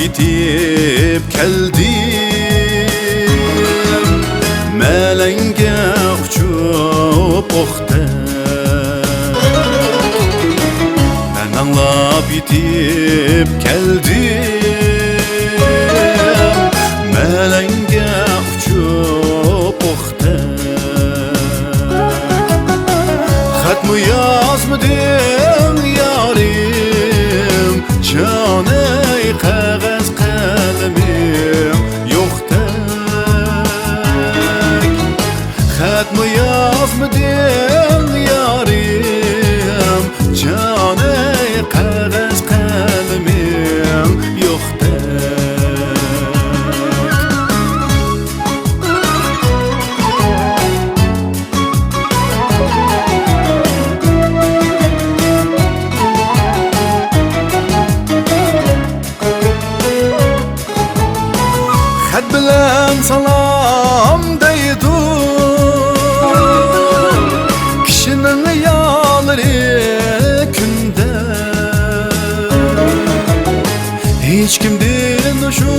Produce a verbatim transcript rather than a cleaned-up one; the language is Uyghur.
يېتىپ كەلدىم، مەلەڭگە ئۇچۇپ ئوقتەك. مەن ئاڭلاپ يېتىپ كەلدىم، مەلەڭگە ئۇچۇپ ئوقتەك. خەتمۇ يازمىدىڭ يارىم، جانەي قەغەز قەلىمىڭ يوقتەك. خەتمۇ يازمىدىڭ يارىم، جانەي قەغەز قەلىمىڭ يوقتەك. خەت بىلەن سالام دەيدۇ كىشىنىڭ يارلىرى كۈندە. ھېچكىمدىن شۇ